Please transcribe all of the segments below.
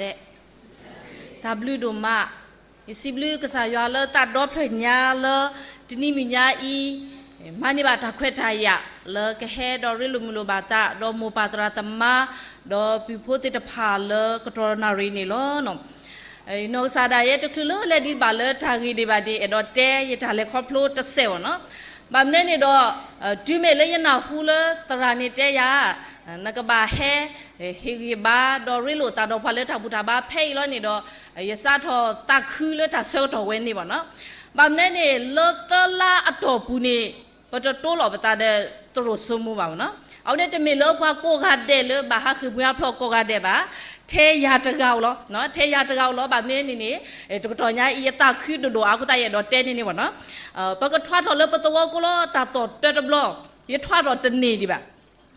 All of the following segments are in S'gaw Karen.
တၢ်ဘျုးဒိၣ်မး, ယစံးဘျုးကစၢ်ယွၤလၢသးဒီဖျၢၣ်ညါလၢ တနံၤမုၢ်ညါအံၤ မၤန့ၢ်ဘၣ်တၢ်ခွဲးတၢ်ယာ် လၢကဟဲဒီးရ့လိာ်မုာ်လိာ်ဘၣ်သး ဒီးမိၢ်ပၢ်သရၣ်သမါ ဒီးပုၢ်ဖိသ့ၣ်တဖၣ်လၢကတီၢ်နၣ်ရံၣ်န့ၣ်လီၤ. နီၢ်ကစၢ်ဒၣ်ယဲတချုးလၢလဲၤဒံးဘၣ်လၢတၢ်ဂ့ၢ်ဒံးဘၣ်န့ၣ် အဲၣ်ဒိးတဲယတၢ်လဲၤခီဖျိတစဲးဘၣ်နီၤ. ဘၣ်မနုၤန့ၣ်ဒီး တုၤမ့ၢ်လၢယနၢ်ဟူလၢသရၣ်န့ၣ်တဲယၤ နကဘၣ်ဟဲ ဟ့ၣ်ဂံၢ်ဘါဒီးရ့လိာ်သးဒီးပှၤလၢတၢ်ဘူၣ်တၢ်ဘါဖဲအံၤလီၤန့ၣ်ဒီး ယစးထီၣ်သးခုလၢတၢ်ဆၢကတီၢ်ဝဲန့ၣ်ဘၣ်နီၤ. ဘၣ်မနုၤန့ၣ် လၢသၢလါအတီၢ်ပူၤန့ၣ် ပတတိလိာ်ပသးဒီးတရိာ်စိမိၢ်ဘၣ်နီၤ. အဝဲန့ၣ်တမ့ၢ်လၢပှၤကိးဂၤဒဲးလၢဘၣ်ဟးဃ့ၢ်မှံဟးဖျိးကိးဂၤဒဲးဘၣ်, ထဲယၤတဂၤဧိၤလီၤ, ထဲယၤတဂၤဧိၤလီၤ. ဘၣ်မနုၤန့ၣ်န့ၣ် တကတီၢ်ညါအံၤ ယသးခုဒိၣ်ဒိၣ်အဃိသတး ယအဲၣ်ဒိးတဲန့ၢ်န့ၣ်ဘၣ်နီၤ. ပကထွါထီၣ်လၢပသဝီကိးလီၤ တၢ်သီၣ်တၢတဘျီ, ယထွါထီၣ်တန့ၢ်ဒံးဘၣ်.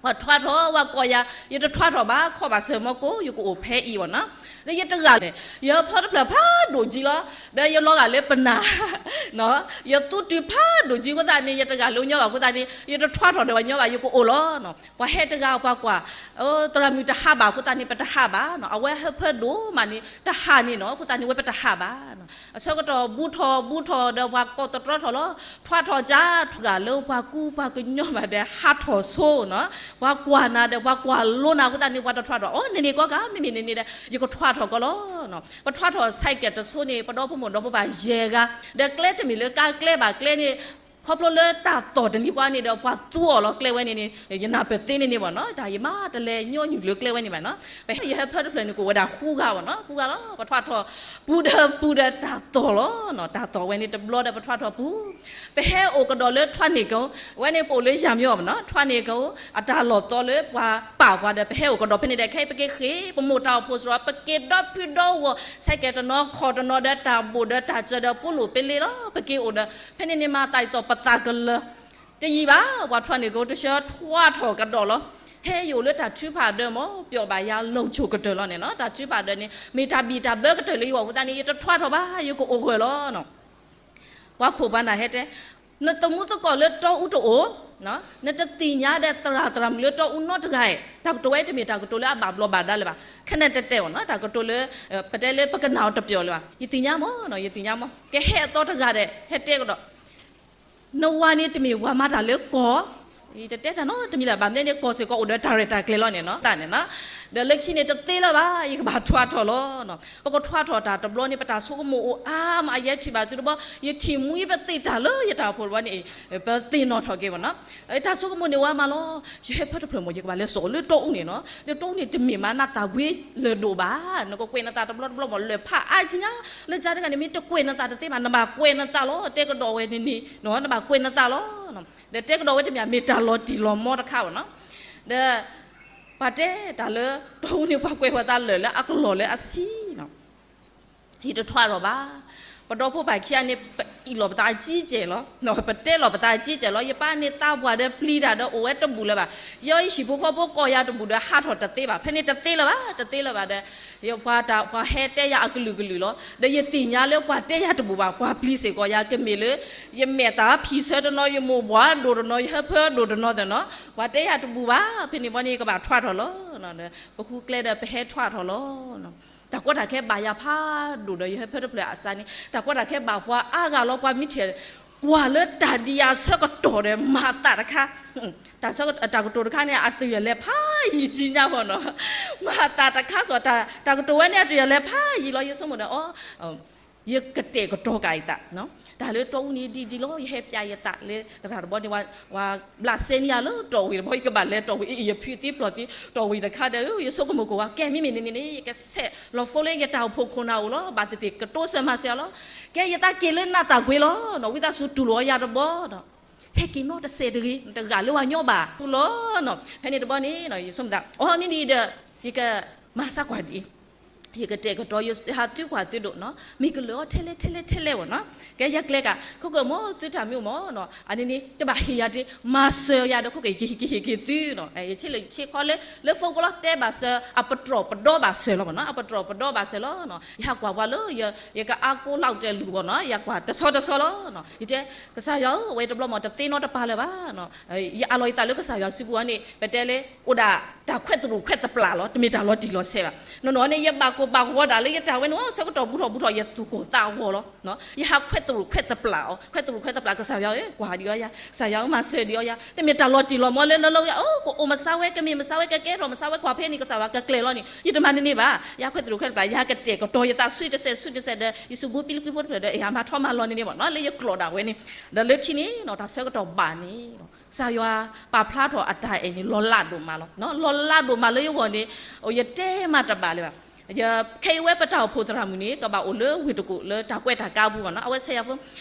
ပှၤထွါထီၣ်ဝဲကိးယၤ ယတထွါထီၣ်ဘၣ် ခီၣ်ဘၣ်စၢၤမီကိး ယကအိၣ်ဖဲအံၤဘၣ်နီၤ. ဒီးယတဂၤလဲၣ်, ယဟၢဖၢတဖျၢၣ်ဖးဒိၣ်ကံလီၤ, ဒီးယလီၤဂာ်လၢပနၢ် ယသူတုၤဖးဒိၣ်ကံအဃိသတးန့ၣ် ယတဂၤလၢညီဘၣ်အဃိသတးန့ၣ် ယတထွါထီၣ်ဒီးပှၤညီဘၣ် ယကအိၣ်လီၤ. ပှၤဟဲတဂၤပှၤကွၢ် သရၣ်မုၣ်တဟးဘၣ်အဃိသတးန့ၣ် ပတဟးဘၣ်နီၤ. အဝဲဟၢဖၢဒိၣ်မးန့ၣ် တဟးန့ၣ်နီၤ အဃိသတးန့ၣ် ဝဲပတဟးဘၣ်နီၤ. အဆၢကတီၢ်ဘူးထီၣ်ဘူးထီၣ်ဒီးပှၤကိးသတြီထီၣ်လီၤ. ထွါထီၣ်ကါ ထွါဂၤလၢပှၤကူပှၤကညီဘၣ်ဒီးဟးထီၣ်ဆိနီၤ. ပှၤကွၢ်နၤဒီးပှၤကွၢ်လိနၤအဃိသတးန့ၣ် ပှၤတထွါထီၣ်, အိ နန့ၣ်ကီကး မ့မ့ၢ်နန့ၣ်ဒီး ယကထွါထီၣ်ကီလီၤ. ပထွါထီၣ်ဆဲးကဲးတဆိန့ၣ် ပဒီဖိမိၢ်ဒီဖိပၢ်ယဲၢ်ဂၤ, ဒီးကျဲတမ့ၢ်လၢကါကျဲဘၣ်ကျဲန့ၣ် ခီဖျိလၢတၢ်သီၣ်တနံၤဃီန့ၣ်ဒီး ပှၤသူအီၤလီၤကျဲဝဲန့ၣ်န့ၣ် ယနၢ်ပၢၢ်သ့န့ၣ်န့ၣ်ဘၣ်နီၤ. တၢ်ယမါတလဲၤညီနုၢ်လၢကျဲဝဲန့ၣ်ဘၣ်နီၤ. ပဟဲယဟၢဖၢတဖျၢၣ်န့ၣ် ကအိၣ်ဝဲဒၣ်ဃုဂၤဘၣ်နီၤ, ဃုဂၤလီၤ. ပထွါထီၣ်ပူၤဒီးပူၤဒီးတၢ်သီၣ်လီၤ. တၢ်သီၣ်ဝဲန့ၣ်တဘျီဒီးပထွါထီၣ်ပူၤ ပဟဲအိၣ်ကဒီးလၢထွါန့ၢ်ကီ, ဝဲန့ၣ်ပအိၣ်လၢယၤမၠီဘၣ်နီၤ, ထွါန့ၢ်ကီ အတၢ်လီၢ်သီလၢပှၤပာ်ပှၤဒီး ပဟဲအိၣ်ကဒီးဖဲန့ၣ်ဒီး ခဲအံၤပက့ၤဃ့ၢ် ပမိၢ်တၢ်အိၣ်ဖှိၣ်စရီ ပက့ၤဒီဖုဒီဂီၢ် ဆဲးကဲးတနီၤ ခီၣ်တနီၤဒီးတၢ်ဘိၣ်ဒီးတၢ်စၢၤဒီး ပူလိာ်ပလ့လီၤ. ပက့ၤအိၣ်ဒီး ဖဲန့ၣ်န့ၣ်မၤသးဒ်သိးပသးကလၢၤ တယံာ်ဘၣ်, ပှၤထွါန့ၢ်ကီတဆှၢထွါထီၣ်ကဒီးလီၤ. ဟဲယအိၣ်လၢတၢ်ထုကဖၣ်ဒၢးမ့ၢ် ပျီၣ်ဘၣ်ယၤလီၤဆိၣ်ကတၢၢ်လီၤန့ၣ်နီၤ. တၢ်ထုကဖၣ်ဒၢးန့ၣ် မ့ၢ်တၢ်ဘံၣ်တၢ်ဘၢကတၢၢ်လၢယဂီၢ်အဃိသတးန့ၣ် ယတထွါထီၣ်ဘၣ် ယကအိၣ်ဂၢၢ်လီၤ. ပှၤခိၣ်ပှၤနၢ်ဟဲတဲ, နသမူသကိးလၢတီအူတအိၣ်, နတသ့ၣ်ညါဒီးသရၣ်သရၣ်မုၣ်လၢတီအူနီတဂၤဧါ. တၢ်ကတိၤဝဲတမ့ၢ်တၢ်ကတိၤလၢအဘၣ်ဘျီးဘၣ်ဒါလၢၤဘၣ်, ခဲန့ၣ်တဲတဲအီၤနီၤ, တၢ်ကတိၤလၢ ပတဲလၢပကနၣ်အီၤတပျီၣ်လၢၤဘၣ်. ယသ့ၣ်ညါမ့ၢ်နီၤ, ယသ့ၣ်ညါမ့ၢ်, ကဟဲအသီတဂၤဒီး ဟဲတဲကဒီး နဝၤန့ၣ်တမ့ၢ်ဝၤမၤတၢ်လၢကီၢ်, ယတတဲတၢ်နီတမံၤလၢၤဘၣ်, မ့ၢ်န့ၣ်ကီၢ်စ့ၢ်ကီးအိၣ်ဒီးတၢ်ရဲၣ်တၢ်ကျဲၤလီၤန့ၣ်နီၤ, တၢ်န့ၣ်နီၤ, ဒီးလၢခံန့ၣ်တသ့လၢၤဘၣ်, ယကဘၣ်ထွါထီၣ်လီၤ. ပကထွါထီၣ်တၢ်တဘျီန့ၣ် ပတၢ်ဆိကမိၣ်အိၣ်အါမး, ယထံၣ်ဘၣ်သုတဘျီ, ယထံၣ်မှံပသ့ၣ်တၢ်လၢယတၢ်အိၣ်ဖှိၣ်တဘျီန့ၣ်, ပသ့ၣ်နီၣ်ထီၣ်က့ၤမ့ၢ်နီၤ, တၢ်ဆိကမိၣ်န့ၣ်ဝဲမးလီၤ. ယဟၢဖၢတဖျၢၣ်မ့ၢ် ယကဘၣ်လဲၤစိာ်လၢတီအူန့ၣ်နီၤ, လၢတီအူန့ၣ်တမ့ၢ်မးနးသးဝ့လၢာ်ဒိၣ်ဘၣ်, နကကွဲးနသးတဘျီတဘျီမ့ၢ် လၢာ်ဖးအါကညါ, လၢကါတဂၤန့ၣ် မ့ၢ်တကွဲးနသးတသ့ဘၣ်, နဘၣ်ကွဲးနသးလီၤ, တဲကဒီးဝဲန့ၣ်န့ၣ်, နဘၣ်ကွဲးနသးလီၤ. ဒီးတဲကဒီးဝဲတမ့ၢ် မ့ၢ်တၢ်လီၤတံၢ်လီၤမီတခါဘၣ်နီၤ, ဒီး ပှၤတဲတၢ်လၢ တီအူန့ၣ် ပှၤကွဲးဝဲသးလၢာ်လၢအကလီၢ်လၢအဆံးနီၤ, ယတထွါထီၣ်ဘၣ်. ပဒီဖိပၢ်ခံဂၤန့ၣ် ပအ့ၣ်လိာ်ပသးအကံကဲၢ်လီၤ, ပတဲလီၤပသးအကံကဲၢ်လီၤ, ယပၢ်န့ၣ်သးပှၢ်ဒီးပျံၤတၢ်ဒီးအိၣ်ဝဲတဘူၣ်လၢၤဘၣ်, ယဟံၣ်ဖိဃီဖိကိးယၤတဘူၣ်ဒီးဟးထီၣ်တသ့ဘၣ်, ဖဲန့ၣ်တသ့လၢၤဘၣ်, တသ့လၢၤဘၣ်ဒီး ယပှၤတၢ်ပှၤဟဲတဲယၤအကလုာ်ကလုာ်လီၤ, ဒီးယသ့ၣ်ညါလၢပှၤတဲယၤတဘူၣ်ဘၣ်, ပှၤပျံၤစ့ၢ်ကီးယၤ, ကမ့ၢ်လၢ ယမဲာ်သၣ်ဖံးဆၢတနီၤ, ယမိၢ်ပှၢ်ဒိၣ်တနီၤ, ယဟၢဖၢဒိၣ်တနီၤသ့ၣ်နီၤ, ပှၤတဲယၤတဘူၣ်ဘၣ်, ဖဲန့ၣ်ဘီန့ၣ် ယကဘၣ်ထွါထီၣ်လီၤ. ပဃုကျဲဒီးပဟဲထွါထီၣ်လီၤ. တၢ်ကီတၢ်ခဲဘၣ်ယၤဖးဒိၣ်ဒီး ယဟၢဖၢတဖျၢၣ်အသးန့ၣ်, တၢ်ကီတၢ်ခဲဘၣ်ပှၤအါဂၤလီၤ, ပှၤမံထံၣ် ကွၢ်လၢတၢ်ဒံးအဆၢကတီၢ်ဒီး မၤအသးတခါ, တၢ်ကတိၤတခါန့ၣ် အတယၢၢ်လဲၤဖးယံာ်ကံညါမ့ၢ်နီၤ, မၤအသးတခါစီၤ, တၢ်ကတိၤဝဲန့ၣ် အတယၢၢ်လဲၤဖးယံာ်လီၤ, ယဆိကမိၣ်ဒီး အီ ယကတဲာ်ကတီၤက့ၤယသး, တၢ်လၢတီအူန့ၣ်ဒ်ဒ်လီၤ, ယဟဲပျးယသးလၢသရၣ်တဘီန့ၣ်, ဝၤဘျးစဲန့ၢ်ယၤလၢတီၢ်ဝံၤတဘီ, ယကဘၣ်လဲၤတီၢ်ဝံၤအံၤ, ယဖုးသံပျီၢ်သံတီၢ်ဝံၤတခါဒီး ယဆိကမိၣ်က့ၤဝဲ, ကဲမ့မ့ၢ်န့ၣ်န့ၣ် ယကဆဲးလီၤ phone လၢယတၢ်အိၣ်ဖှိၣ်ခိၣ်နၢ်အိၣ်လီၤ, ဘၣ်သ့ၣ်သ့ၣ်ကတိစၢၤမၤစၢၤအီၤလီၤ, ကဲယသးက့ၤလၢနးသးကွ့လီၤ, ဝံသးစူၤတူၢ်လိာ်အီၤယၤတဘီဒီး ဟဲက့ၤနီတစဲးတဂ့ၤ, တဂၤလၢပှၤညီဘၣ်လီၤ. ဖဲန့ၣ်တဘီန့ၣ် ယဆိကမိၣ်သး အီ မ့ၢ်ဒ်အံၤဒီး ယကမၤစၢ်ကွၢ်ဒ်အံၤ, ယကတဲာ်ကတီၤ ယဟးသုကွၢ်သုဒိၣ်နီၤ, မ့ၢ်ကလၢာ်အီၤထဲလဲၣ်ထဲလဲၣ်ထဲလဲၣ်ဝဲနီၤ, ကဲယကျဲကး ခိၣ်ကမီၤသုတၢ်မံမီၤနီၤ, အန့ၣ်န့ၣ် တဘၣ်ဟ့ၣ်ယၤတ့ၢ်, မၤစၢၤယၤဒီး ခိၣ်က့ၤယကဟ့ၣ်က့ၤသုနီၤ, ယဆ့လၢယဆ့ခီလၢ လၢ phone ကလီၤတဲဘၣ်စၢၤ အပတြီၢ်ပဒီဘၣ်စၢၤလီၤနီၤ, အပတြီၢ်ပဒီဘၣ်စၢၤလီၤနီၤ, ယဟးကွၢ်ပှၤလၢ ယကအါကိးလီၤတဲာ်လူၤဘီနီၤ, ယကွၢ်တဆီတဆီလီၤနီၤ, ယတဲ ကစၢ်ယွၤဧၢ, အဝဲတဘျီမီၤ တသ့နီတပၤလၢၤဘၣ်နီၤ, ယအးလီၤယသးလၢကစၢ်ယွၤစုပူၤအံၤန့ၣ် ပတဲလၢ အိၣ်ဒၣ်တၢ်ခွဲးသရူးခွဲးသပျၢ်လီၤ, တမ့ၢ်တၢ်လီၤတံၢ်လီၤဆဲးဘၣ်, နီၢ်နီၢ်န့ၣ် ယဘၣ် ယဘၣ်ဂီၤဒၣ်လၢယတၢ်ဝဲန့ၣ် ဆၢကတီၢ်ဘူးထီၣ်ဘူးထီၣ် ယသူၣ်ကိၢ်သးဂီၤလီၤ. ယဟးခွဲးသရူးခွဲးသပျၢ်အီၤ, ခွဲးသရူးခွဲးသပျၢ် ကစၢ်ယွၤဧၢ, ကွၢ်ဒံးအီၤယၤ, ကစၢ်ယွၤဧၢ မၤစၢၤဒံးအီၤယၤ, တမ့ၢ်တၢ်လီၤတံၢ်လီၤမီၤလၢလၢလီၤ, အိၣ် ကအိၣ်မၤစၢၤဝဲ ကမ့ၢ်မၤစၢၤဝဲ ကကဲထီၣ်မၤစၢၤဝဲ ကွၢ်ဖဲန့ၣ် ကစၢ်ယွၤကကျဲၤလီၤန့ၣ် ယတမၤန့ၢ်န့ၢ်ဘၣ်. ယဟးခွဲးသရူးခွဲးသပျၢ် ယဟးကတဲာ်ကတီၤယသး ဆူတစဲးဆူတစဲးဒီး ယစူးဘူးပံလံကွံဖိတဖျၢၣ်ဒီး ယဟးမၤထီၣ်မၤလီၤန့ၢ်န့ၣ်မ့ၢ်နီၤ လၢယကျိာ်ဒၣ်ဝဲန့ၣ်, ဒီးလၢခံန့ၣ် တၢ်ဆၢကတီၢ်ဘၣ်န့ၣ် ကစၢ်ယွၤပာ်ဖျါထီၣ်အတၢ်အဲၣ်န့ၣ် လီၤလးဒိၣ်မးလီၤ. လီၤလးဒိၣ်မးလၢယဂီၢ်န့ၣ် ယတဲမးတဘၣ်လၢၤဘၣ်. ခဲအံၤဝဲပတၢ်အိၣ်ဖှိၣ်သရၣ်မုၣ်န့ၣ် ကဘၣ်အိၣ်လၢဝ့ၢ်တကူၣ်လၢတၢ်ကွဲးတၢ်ကါပူၤဘၣ်နီၤ. အဝဲဆဲးယၤဖိ,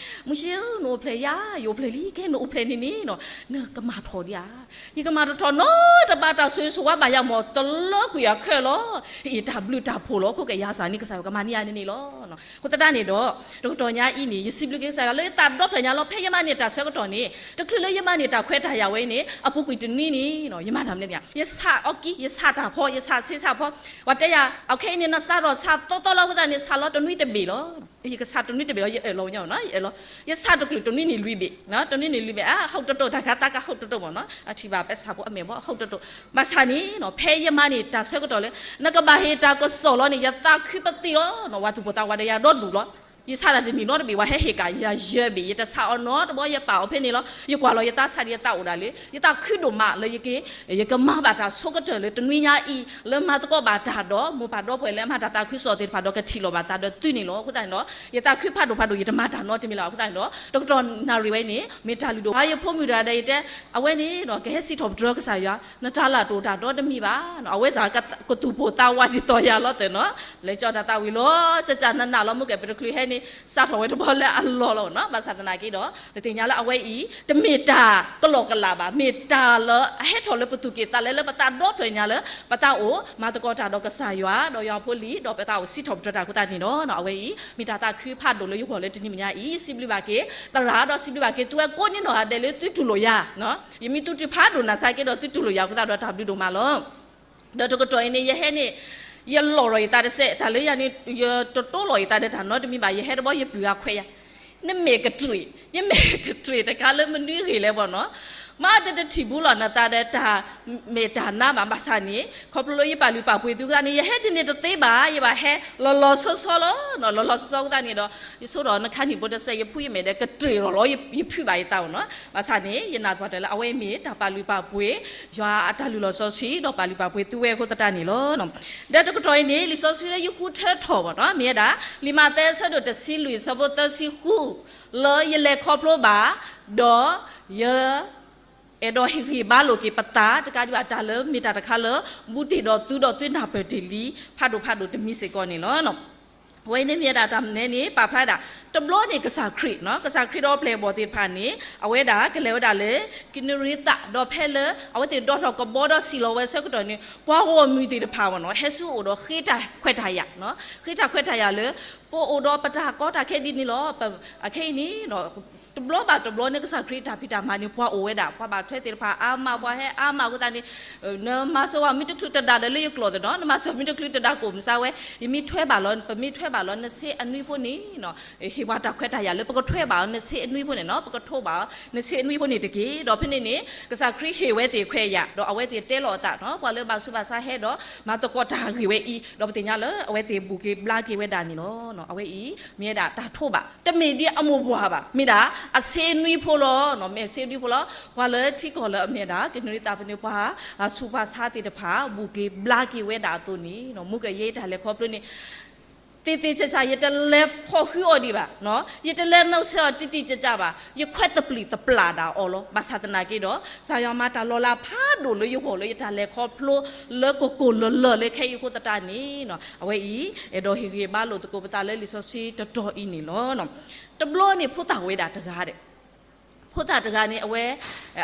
မုၢ်ဆ့ဧၢ နအိၣ်ဖျဲၣ်ယၤ, ယအိၣ်ဖျဲၣ်လံ, ခဲနအိၣ်ဖျဲၣ်န့ၣ်န့ၣ်နီၤ နကမၤထီၣ်ဒံးဧါ. ယကမၤတထီၣ်နီတဘၣ် တၢ်ဆိၣ်ဂ့ၤဆိၣ်ဝါဘၣ်ယၤမ့ၢ်တလၢကွံာ်အခၢၣ်လီၤ. အ့ၣ် တၢ်ဘျုးတၢ်ဖှိၣ်လီၤ. ခိၣ်ကယၤစၢ်န့ၣ် ကစၢ်ယွၤကမၤန့ၢ်ယၤန့ၣ်န့ၣ်လီၤ. အဃိသတးန့ၣ်ဒီး တကတီၢ်ညါအံၤန့ၣ် ယစံးဘျုးက့ၤကစၢ်ယွၤလၢယသးဒီဖျၢၣ်ညါလီၤ. ဖဲယမၤန့ၢ်တၢ်ဆၢကတီၢ်န့ၣ် တချုးလၢယမၤန့ၢ်တၢ်ခွဲးတၢ်ယာ်ဝဲအံၤန့ၣ် အပူၤကွံာ်တနွံန့ၣ် ယမၤတၢ်မနုၤလဲၣ်, ယဆးအီကံ, ယဆးတၢ်ဖီ, ယဆးဆ့ဆးဖီ, ပှၤတဲယၤ အခဲအံၤန့ၣ် နစးထီၣ်ဆးသီသီလီၤ. အဃိသတးန့ၣ် ဆးလီၤတနွံတဘ့ၣ်လီၤ. ယကဆးတနွံတဘ့ၣ်လီၤ, ယအၢၣ်လီၤဝဲညါနီၤ, ယအၢၣ်လီၤ, ယဆးတချုးတနွံန့ၣ်လွံၢ်ဘ့ၣ်, တနွံန့ၣ်လွံၢ်ဘ့ၣ်, အါ ဟီၣ်တတိၢ် တၢ်ခါတၢ်ကဟီၣ်တတိၢ်မ့ၢ်နီၤ, အထံၣ်ဘၣ်ပဲဆးဖိအမဲာ်ဘီ ဟီၣ်တတိၢ်. ဘၣ်ဆၣ်န့ၣ် ဖဲယမၤန့ၢ်တၢ်ဆၢကတီၢ်လၢ နကဘၣ်ဟ့ၣ်တၢ်ကစီၣ်လီၤန့ၣ် ယသးခုပသံၣ်လီၤ. ဝၤသူၣ်ပိၢ်သးဝးဒီးယၤဒီဒူၣ်လီၤ. ယဆးတၢ်တနံၣ်နီတဘ့ၣ် ဝၤဟဲဟ့ၣ်ကၣ်ယၤယဲၢ်ဘ့ၣ်, ယတဆးအီၤနီတဘီ, ယပာ်အီၤဖဲန့ၣ်လီၤ. ယကွၢ်လီၤယသးဆးဒီးယသးအိၣ်ဒၣ်လၢ ယသးခုဒိၣ်မးလၢယက့ၤ ယကမၤဘၣ်တၢ်ဆိကတၢၢ်လၢတနွံညါအံၤ လၢမၤသကိးဘၣ်တၢ်ဒီးမိၢ်ပၢ်ဒီပုၢ်ဝဲၢ်လၢအမၤတၢ်သးခုကစီၣ်သ့ၣ်တဖၣ်ဒီး ကထံၣ်လိာ်ဘၣ်သးဒီးသုန့ၣ်လီၤ. အဃိသတးန့ၣ်ဒီး ယသးခုဖးဒိၣ်ဖးဒိၣ် ယတမၤတၢ်နီတမံၤလၢၤဘၣ်. အဃိသတးန့ၣ်ဒီး တကတီၢ်နၣ်ရံၣ်ဝဲန့ၣ် မ့ၢ်တၢ်လုၢ်ဒိၣ် ယဖိမုၣ်တဂၤဒီးယတဲ အဝဲန့ၣ်ဒီး ကဟဲစံးထီၣ်ပတြၢၤကစၢ်ယွၤ, နတၢ်လၢ်တအိၣ်တၢ်နီတမံၤဘၣ်. အဝဲသ့ၣ်ကသူၣ်ပိၢ်သးဝးဒ်သိးယၤလီၤသ့ၣ်နီၤ, လဲၤကၠီတၢ်သးဝံၤလီၤ. ကကနနၢ်လီၤ မုၢ်ကဲၣ်ပတချုးဟဲန့ၣ် စးထီၣ်ဝဲတဘျီလၢအလီၢ်လီၤနီၤ. ဘၣ်ဆၣ်သနာ်က့ဒီး ပသ့ၣ်ညါလၢအဝဲအံၤ တမ့ၢ်တၢ်ကလီကလးဘၣ်, မ့ၢ်တၢ်လၢအဟဲထီၣ်လၢပသူၣ်က့ၣ်သးလဲလၢပသးဒီဖျၢၣ်ညါလၢ ပသးအိၣ်မၤသကိးတၢ်ဒီးကစၢ်ယွၤ ဒီးယွၤဖိလံၤ ဒီးပသးအိၣ်စံးထီၣ်ပတြၢၤတၢ်အဃိသတးန့ၣ်ဒီး အဝဲအံၤ မ့ၢ်တၢ်သးခုဖးဒိၣ်လၢယဂီၢ်လၢတနံၤညါအံၤ ယစံးဘျုးဘၣ်က့ၤ သရၣ်ဒီးစံးဘျုးဘၣ်က့ၤ သုဝဲကိးနံၤနီၢ်ဂၤဒဲးလၢသုတူၢ်လိာ်ယၤ ယမ့ၢ်သူၣ်တုၤဖးဒိၣ်နၤစ့ၢ်ကီးဒီး သုတူၢ်လိာ်ယၤအဃိသတးဒီးတၢ်ဘျုးဒိၣ်မးလီၤ. ဒီးတကတီၢ်အံၤန့ၣ် ယဟဲန့ၣ် ယလီၢ်ထီၣ်ယသးတစဲး, တၢ်လၢယၤန့ၣ် ယတတိလိာ်ယသးဒီးတၢ်နီတမံၤဘၣ်, ယဟဲတဘျီယပုၢ်ဂၤခွဲးယၤ, နမ့ၢ်ကတြ့ၣ်, ယမ့ၢ်ကတြ့ၣ်တခါလၢမနုၤဂ့ၤလဲၣ်ဘၣ်နီၤ, မ့ၢ်တတထံၣ်ဘူးလီၤနသးဒီးတၢ်မဲာ်တၢ်နါဘၣ်. ဘၣ်ဆၣ်န့ၣ် ခီဖျိလၢယပာ်လုၢ်ပာ်ပှ့ၤသုအဃိသတးန့ၣ် ယဟဲဒ်န့ၣ်တသ့ဘၣ်, ယဘၣ်ဟဲလီၤလီၤဆီဆီလီၤ. လီၤလီၤဆီဆီအဃိသတးန့ၣ်ဒီး ယဆိဒီးနခါနံၣ်ဖိတစဲး ယဖုယမဲာ်ဒီးကတြ့ၣ်လီၤလီၤ ယဖုးဘၣ်ယသးအီၤနီၤ. ဘၣ်ဆၣ်န့ၣ် ယနာ်သပှၢ်တၢၢ်လၢအဝဲအံၤမ့ၢ်တၢ်ပာ်လုၢ်ပာ်ပှ့ၤ ယွၤအတၢ်လုၢ်လီၢ်စီဆှံ ဒီးပာ်လုၢ်ပာ်ပှ့ၤသုဝဲအဃိသတးန့ၣ်လီၤ. ဒီးတကတီၢ်အံၤန့ၣ် လံာ်စီဆှံလၢယဃုထၢထီၣ်ဘၣ်နီၤ မ့ၢ်ဝဲဒၣ် လံာ်မးသဲအဆၢဒိၣ်တဆံလွံၢ်အဆၢဖိသၢဆံဃု လၢယလဲၤခီဖျိဘၣ် ဒီးယ အဲၣ်ဒိးဟ့ၣ်ဂံၢ်ဘါလိာ်က့ၤပသး တကးဒံးဘၣ်တၢ်လၢမ့ၢ်တၢ်တခါလၢ ဘူးတ့ၢ်ဒီးသုဒီးသုနၢ်ပၢၢ်တ့ၢ်လံ ဖးဒိၣ်ဖးဒိၣ်တမံၤစ့ၢ်ကီးန့ၣ်လီၤ. အဝဲန့ၣ်မ့ၢ်ဝဲဒၣ်တၢ်မနုၤန့ၣ် ပာ်ဖျါဒၣ် တဘျီန့ၣ်ကစၢ်ခရံာ်နီၤ ကစၢ်ခရံာ်ဒီးပျဲၢ်အဘီၣ်သ့ၣ်တဖၣ်န့ၣ် အဝဲဒၣ်ကလဲၤဝဲဒၣ်လၢ ကနူၤရံသး ဒီးဖဲလၢအဝဲသ့ၣ်ဒိးထီၣ်ကဘီဒီးစံၣ်လီၤဝဲဆၢကတီၢ်န့ၣ် ပှၤဂီၢ်မုၢ်သ့ၣ်တဖၣ်ဝဲနီၤ ဟဲဆူအအိၣ်ဒီးဃ့တၢ်ခွဲးတၢ်ယာ်, ဃ့တၢ်ခွဲးတၢ်ယာ်လၢ ပအိၣ်ဒီးပတၢ်ကီတၢ်ခဲဒ်န့ၣ်လီၤ. အခဲအံၤန့ၣ် တဘျီဘၣ်တဘျီန့ၣ် ကစၢ်ခရံာ်တၢ်ဖံးတၢ်မၤန့ၣ် ပှၤအိၣ်ဝဲဒၣ် ပှၤဘၣ်ထွဲသ့ၣ်တဖၣ်အါမး ပှၤဟဲအါမးအဃိသတးန့ၣ် နမၤစၢၤဝဲမ့ၢ်တချုးတဒါဒီးလၢယကျိာ်သ့ၣ်နီၤ နမၤစၢၤမ့ၢ်တချုးတဒါကအိၣ်မုာ်စၢ်ဝဲ ယမ့ၢ်ထွဲဘၣ်လီၤ ပမ့ၢ်ထွဲဘၣ်လီၤ နဆ့အနွံဖိန့ၣ် ဟ့ၣ်ပှၤတၢ်ခွဲးတၢ်ယာ်လၢပကထွဲဘၣ်အီၤ နဆ့အနွံဖိန့ၣ်နီၤ ပကထိးဘၣ်အီၤ နဆ့အနွံဖိန့ၣ်တက့ၢ်. ဒီးဖဲန့ၣ်န့ၣ် ကစၢ်ခရံာ်ဟ့ၣ်ဝဲသ့ၣ်ခွဲးယာ် ဒီးအဝဲသ့ၣ်တဲလီၤအသးနီၤ ပှၤလၢဘၣ်ဆူးဘၣ်ဆါဟဲဒီး မၤသကိးတၢ်ဂ့ၢ်ဝဲအံၤ ဒီးပသ့ၣ်ညါလၢအဝဲသ့ၣ်ဘူၣ်က့ၤဘျါက့ၤဝဲဒၣ်န့ၣ်လီၤ. အဝဲအံၤ မ့ၢ်ဝဲဒၣ်တၢ်ထိးဘၣ် တမ့ၢ်ဒ်အမိၢ်ပှၢ်ဘၣ် မ့ၢ်ဒၣ်အဆ့နွံဖိလီၤ. မ့ၢ်အဆ့နွံဖိလီၤ. ပှၤလၢထံကီၢ်လၢအမ့ၢ်ဒၣ် ကနူၤရံသးဖဲန့ၣ် ပှၤဆူးပှၤဆါသ့ၣ်တဖၣ် ဘူၣ်က့ၤဘျါက့ၤဝဲဒၣ်အသိးန့ၣ် မူကယဲတၢ်လဲၤခီဖျိန့ၣ် သ့သ့ဆးဆး ယတလဲၤဖီၣ်ဃုအီၤဒံးဘၣ်, ယတလဲၤနီၣ်ဆဲးအီၤတံၢ်တံၢ်ကၢ်ကၢ်ဘၣ်, ယခွဲးသပျံၣ်သပျၢ်ဒၣ်အီၤလီၤ. ဘၣ်ဆၣ်သနာ်က့ဒီး ကစၢ်ယွၤမၤတၢ်လီၤလးဖးဒိၣ်လၢယဂီၢ်လၢယတၢ်လဲၤခီဖျိလၢကိၢ်ကိၢ်လၢၢ်လၢၢ်လၢခဲအံၤအဃိသတးန့ၣ် အဝဲအံၤ အဲၣ်ဒိးဟ့ၣ်ဂံၢ်ဘါလိာ်သကိးပသးလၢလံာ်စီဆှံတတီၤအံၤန့ၣ်လီၤ. တဘျီန့ၣ် ဖိသၣ်ဝဲဒၣ်တဂၤဒဲး ဖိသၣ်တဂၤန့ၣ် အဝဲ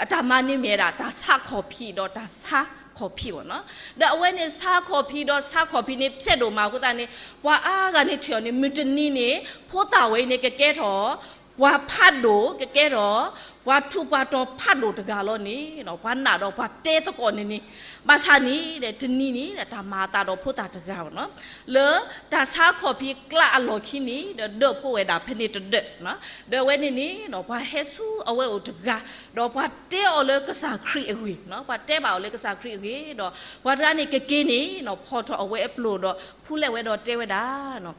အတၢ်မၤန့ၢ်မ့ၢ်ဝဲဒၣ် တၢ်ဆါခီၣ်ဖံးဒီးတၢ်ဆါခီၣ်ဖံးဘၣ်နီၤ. ဒီးအဝဲန့ၣ်ဆါခီၣ်ဖံးဒီးဆါခီၣ်ဖံးန့ၣ် ဖျဲးဒိၣ်မးအဃိသတးန့ၣ် ပှၤအါဂၤန့ၣ်ထံၣ်အီၤန့ၣ် မုၢ်တနံၤန့ၣ် ဖိသၣ်ဝဲအံၤန့ၣ် ကကဲထီၣ် ပှၤဖးဒိၣ်ကကဲထီၣ် ပှၤထူးပှၤတီၤဖးဒိၣ်တဂၤလီၤန့ၣ် ပှၤနာ်ဒီးပှၤတဲသကိးန့ၣ်န့ၣ်, ဘၣ်ဆၣ်န့ၣ် တနံၤန့ၣ် တၢ်မၤအသးဒီးဖိသၣ်တဂၤန့ၣ် လၢတၢ်ဆါခီၣ်ဖံးကျးအလီၢ်ခံန့ၣ် ဒီးဒၢးဖိဝဲဒၣ်ဖဲန့ၣ်တဒၢး, ဒီးအဝဲန့ၣ်န့ၣ် ပှၤဟဲဆူအဝဲအိၣ်တဂၤ, ဒီးပှၤတဲအီၤလၢကစၢ်ခရံာ်အဂ့ၢ်, ပှၤတဲဘၣ်အီၤလၢကစၢ်ခရံာ်အဂ့ၢ်, ဒီးပှၤတဂၤန့ၣ်ကက့ၤန့ၣ် ဖီၣ်ထီၣ်အဝဲအပျိၢ်ဒီး ဖူလဲဝဲဒီးတဲဝဲဒၣ်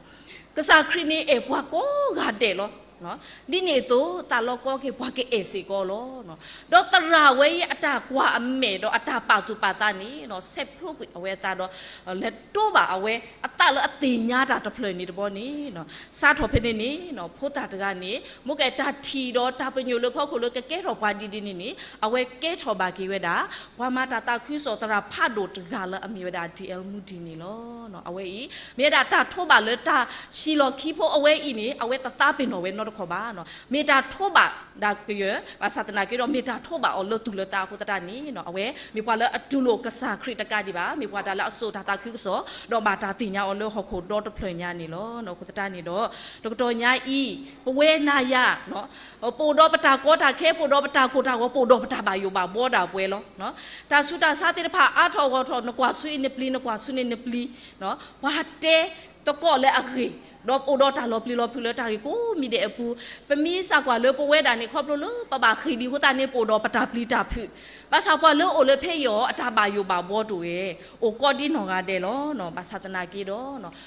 ကစၢ်ခရံာ်န့ၣ်အဲၣ်ပှၤကိးဂၤဒဲးလီၤ. ဒ်န့ၣ်အသိး သးလီကီက့ၤပှၤကအဲၣ်စ့ၢ်ကီးလီၤ. ဒီးသရၣ်ဝဲအံၤအတၢ်ကွၢ်အမဲာ်ဒီးအတၢ်ပာ်သူၣ်ပာ်သးန့ၣ် ဆဲးဖျိကွံာ်အဝဲအသးဒီး လဲၤတိဘၣ်အဝဲအသးလၢအသ့ၣ်ညါတၢ်တဖျၢၣ်န့ၣ်တဘျီန့ၣ် စးထီၣ်ဖဲန့ၣ်န့ၣ် ဖိသၣ်တဂၤန့ၣ် မိၢ်ကဲတၢ်ထံၣ်ဒီးတၢ်ပညိၣ်လၢဖီခိၣ်လၢကကဲထီၣ်ပှၤဒ်ဒ်န့ၣ်န့ၣ် အဝဲကဲထီၣ်ဘၣ်က့ၤဝဲဒၣ် ပှၤမၤတၢ်သးခုကစီၣ်သရၣ်ဖးဒိၣ်တဂၤလၢအမ့ၢ်ဝဲဒၣ် D L Moody န့ၣ်လီၤ. အဝဲအံၤ မ့ၢ်ဝဲဒၣ်တၢ်ထိးဘၣ်လၢတၢ်ဟံးလီၢ်ခံဖိအဝဲအံၤန့ၣ် အဝဲတသးပ့ၤနီၣ်ဝဲနီတခီၣ်ဘၣ်. မ့ၢ်တၢ်ထိးဘၣ်ဒၣ်ကယၢၤ ဘၣ်ဆၣ်သနာ်က့ဒီး မ့ၢ်တၢ်ထိးဘၣ်အီၤလၢသူၣ်လၢသးအဃိသတးန့ၣ် အဝဲမ့ၢ်ပှၤလၢအတူၢ်လိာ်ကစၢ်ခရံာ်တကးဒံးဘၣ်, မ့ၢ်ပှၤတၢ်လၢအစိာ်တၢ်သးခုကစီၣ် ဒီးဘၣ်တၢ်သ့ၣ်ညါအီၤလၢဟီၣ်ခိၣ်ဒီတဖျၢၣ်ညါန့ၣ်လီၤ. အဃိသတးန့ၣ်ဒီး တကတီၢ်ညါအံၤ ပဝဲနၤယၤ ပအိၣ်ဒီးပတၢ်ကီတၢ်ခဲ, ပအိၣ်ဒီးပတၢ်ကိၢ်တၢ်ဂီၤ, ပအိၣ်ဒီးပတၢ်ဘၣ်ယိၣ်ဘၣ်ဘှီဒၣ်ပှဲၤလီၤ. တၢ်ဆူးတၢ်ဆါသ့ၣ်တဖၣ်အါထီၣ်ဂီၢ်ထီၣ်, နကွၢ်ဆူအံၤနပျံၤ, နကွၢ်ဆူန့ၣ်နပျံၤ, ပှၤတဲသကိးလၢအဂ့ၢ်, ဒီးပအိၣ်ဒီးတၢ်လီၤပျံၤလီၤဖုးလၢတၢ်ဂ့ၢ်ကိးမံၤဒဲးအပူၤ, ပမ့ၢ်စးကွၢ်လၢပဝဲဒၣ်န့ၣ် ခီဖျိလၢပဘၣ်ဃ့ၢ်ဒံးအဃိသတးန့ၣ် ပအိၣ်ဒီးပတၢ်ပျံၤတၢ်ဖုး, ဘၣ်ဆၣ်ပှၤလၢအိၣ်လၢဖဲအံၤအီၤ အတၢ်ဘၣ်ယိၣ်ဘၣ်ဘှီတအိၣ်ဝဲ, အိၣ်ကီဒ်နီၢ်ဂၤဒဲးလီၤ. ဘၣ်ဆၣ်သနာ်က့ဒီး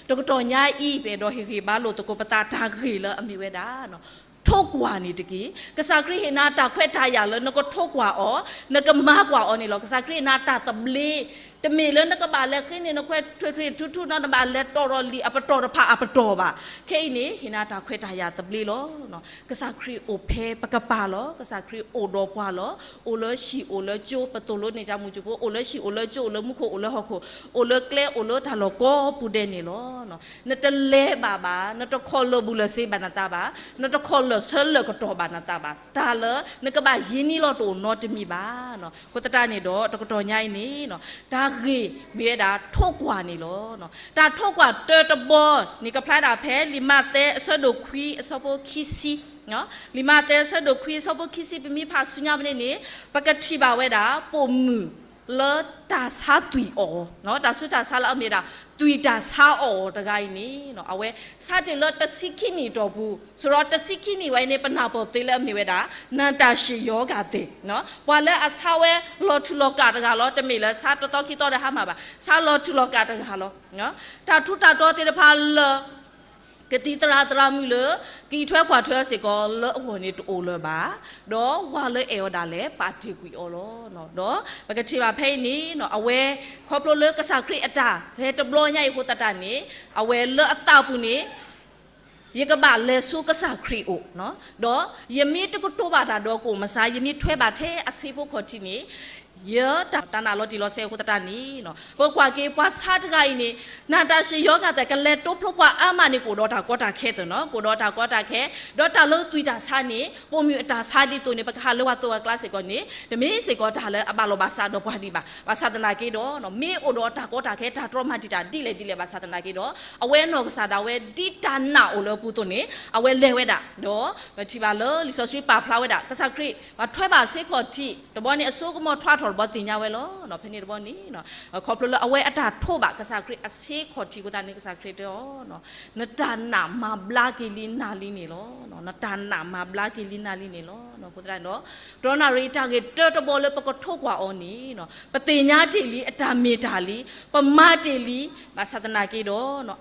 တကတီၢ်ညါအံၤ ပအဲၣ်ဒိးဟ့ၣ်ဂံၢ်ဘါလိာ်သကိးပသးတၢ်ဂ့ၢ်လၢအမ့ၢ်ဝဲဒၣ် ထိးကွၢ်န့ၣ်တက့ၢ်. ကစၢ်ခရံာ်ဟ့ၣ်နၤတၢ်ခွဲးတၢ်ယာ်လၢနကထိးကွၢ်အီၤ, နကမၤကွၢ်အီၤန့ၣ်လီၤ. ကစၢ်ခရံာ်ဟ့ၣ်နၤတၢ်သဘျ့, တမ့ၢ်လၢနကဘၣ်လဲၤဃ့န့ၢ်နခွဲးထွဲးထွဲးထူထူ နဘၣ်လဲၤတီၢ်ထီၣ်လံာ်အပတီၢ်တဖၣ်အပတီၢ်ဘၣ်. ခဲအံၤန့ၣ် ဟ့ၣ်နၤတၢ်ခွဲးတၢ်ယာ်သဘျ့လီၤ. ကစၢ်ခရံာ်အိၣ်ဖဲပကပၤလီၤ. ကစၢ်ခရံာ်အိၣ်ဒီးပှၤလီၤ. အိၣ်လၢဟံၣ်အိၣ်လၢကၠိ, ပသိၣ်လိန့ၣ် ကၠၢမုၢ်ကၠိဖိ, အိၣ်လၢဟံၣ်အိၣ်လၢကၠိ, အိၣ်လၢမူခိၣ်အိၣ်လၢဟီၣ်ခိၣ်, အိၣ်လၢကျဲအိၣ်လၢတၢ်လီၢ်ကိးပူၤဒဲးန့ၣ်လီၤ. နတလဲၤဘၣ်ဘၣ်, နတခီၣ်လၢာ်ဘူၣ်လၢာ်စ့ဘၣ်နသးဘၣ်, နတခီၣ်လၢာ်ဆၢလၢာ်ကတီၢ်ဘၣ်နသးဘၣ်, တၢ်လၢနကဘၣ်ယံၤန့ၢ်လီၤတအိၣ်နီတမံၤဘၣ်. အဃိသတးန့ၣ်ဒီး တကတီၢ်ညါအံၤန့ၣ် တၢ်ဂ့ၢ်မ့ၢ်ဝဲဒၣ်ထိးကွၢ်န့ၣ်လီၤ. တၢ်ထိးကွၢ်တၢတဘီန့ၣ် ကဖျါဒၣ်ဖဲလံာ်မးသဲအဆၢဒိၣ်ခွံအဆၢဖိခံဆံ, လံာ်မးသဲအဆၢဒိၣ်ခွံအဆၢဖိခံဆံ ပမ့ၢ်ဖးဆူညါဖဲန့ၣ်န့ၣ် ပကထံၣ်ဘၣ်ဝဲဒၣ် ပိာ်မုၣ်လၢတၢ်ဆါသွံၣ်အီၤ, တၢ်ဆူးတၢ်ဆါလၢအမ့ၢ်ဒၣ် သွံၣ်တၢ်ဆါအီၤတဂၤအံၤန့ၣ် အဝဲဆါတ့ၢ်လၢတဆံခံနံၣ်အတီၢ်ပူၤ, စရီတဆံခံနံၣ်ဝဲန့ၣ် ပနၢ်ပၢၢ်သ့လၢအမ့ၢ်ဝဲဒၣ် နတၢ်ရှ့ၣ်ယီၤဂာ်သဲး, ပှၤလၢအဆါဝဲလီၤထူလီၤကၢ်တဂၤလီၤ. တမ့ၢ်လၢဆါတသီခံသီဒီးဟါမၢ်ဘၣ်, ဆါလီၤထူလီၤကၢ်တဂၤလီၤ. တၢ်ထူးတၢ်တီၤသ့ၣ်တဖၣ်လၢ ကသံၣ်သရၣ်သရၣ်မုၣ်လၢ ကအံးထွဲကွၢ်ထွဲစ့ၢ်ကီးလၢအဂီၢ်န့ၣ်တအိၣ်လၢၤဘၣ်, ဒီးဝၤလၢအဲၣ်အီၤဒၣ်လဲာ် ပာ်တ့ၢ်ကွံာ်အီၤလီၤ. ဒီးပကထံၣ်ဘၣ်ဖဲအံၤန့ၣ် အဝဲ ခီဖျိလၢကစၢ်ခရံာ်အတၢ် ဟဲတဘျီညါအံၤအဃိသတးန့ၣ် အဝဲလၢအသးပူၤန့ၣ် ယကဘၣ်လဲၤဆူကစၢ်ခရံာ်အအိၣ်, ဒီးယမ့ၢ်တကတိၤဘၣ်တၢ်ဒီးကအိၣ်မဆါ, ယမ့ၢ်ထွဲဘၣ်ထဲအဆ့ဖိခီၣ်ထံးန့ၣ် ယတၢ်နာ်လီၤတံၢ်လီၤဆဲးအဃိသတးန့ၣ် ပကွၢ်က့ၤပှၤဆါတဂၤအံၤန့ၣ် နတၢ်ရှ့ၣ်ယီၤဂာ်သဲး ကလဲၤတိဖျိပှၤအါမးန့ၣ် ကအိၣ်ဒီးတၢ်ကီတၢ်ခဲသ့ၣ်နီၤ, ကအိၣ်ဒီးတၢ်ကီတၢ်ခဲ, ဒီးတၢ်လၢသွံၣ်တၢ်ဆါန့ၣ် ပိာ်မုၣ်အတၢ်ဆါဒ်သိးန့ၣ် ပကဟးလၢဝၤသိးဝၤကျါစ့ၢ်ကီးန့ၣ် တမ့ၢ်စ့ၢ်ကီးတၢ်လၢအဘၣ်လီၤဘၣ်စးဒီးပှၤဒံးဘၣ်. ဘၣ်ဆၣ်သနာ်က့ဒီး မ့ၢ်အိၣ်ဒီးတၢ်ကီတၢ်ခဲ တၢ်တြီမၤတံာ်တာ်ဒ်လဲၣ်ဒ်လဲၣ်ဘၣ်ဆၣ်သနာ်က့ဒီး အဝဲနီၢ်ကစၢ်ဒၣ်ဝဲဒ်တၢ်နာ်အိၣ်လၢအပူၤအသိးန့ၣ် အဝဲလဲၤဝဲဒၣ်, ဒီးပထံၣ်ဘၣ်လၢလံာ်စီဆှံပာ်ဖျါဝဲဒၣ် ကစၢ်ခရံာ် ပှၤထွဲဘၣ်ဆ့ခီၣ်ထံး တဘျီန့ၣ် အစိကမီၤထွါထီၣ်တဘျီသ့ၣ်ညါဝဲလီၤ. ဖဲန့ၣ်တဘျီန့ၣ် ခီဖျိလၢအဝဲအတၢ်ထိးဘၣ်ကစၢ်ခရံာ်အဆ့ခီၣ်ထံးအဃိသတးန့ၣ် ကစၢ်ခရံာ်တဲအီၤ နတၢ်နာ်မၤဘျါက့ၤလံနၤလံန့ၣ်လီၤ. နတၢ်နာ်မၤဘျါက့ၤလံနၤလံန့ၣ်လီၤ. အဃိသတးန့ၣ်ဒီး တြီနၣ်ရံၣ်တၢ်ဂ့ၢ်တၢတဘီလၢပကထိးကွၢ်အီၤန့ၣ် ပသ့ၣ်ညါတ့ၢ်လံ အတၢ်မ့ၢ်တၢ်လံ, ပမၤတ့ၢ်လံ, ဘၣ်ဆၣ်သနာ်က့ဒီး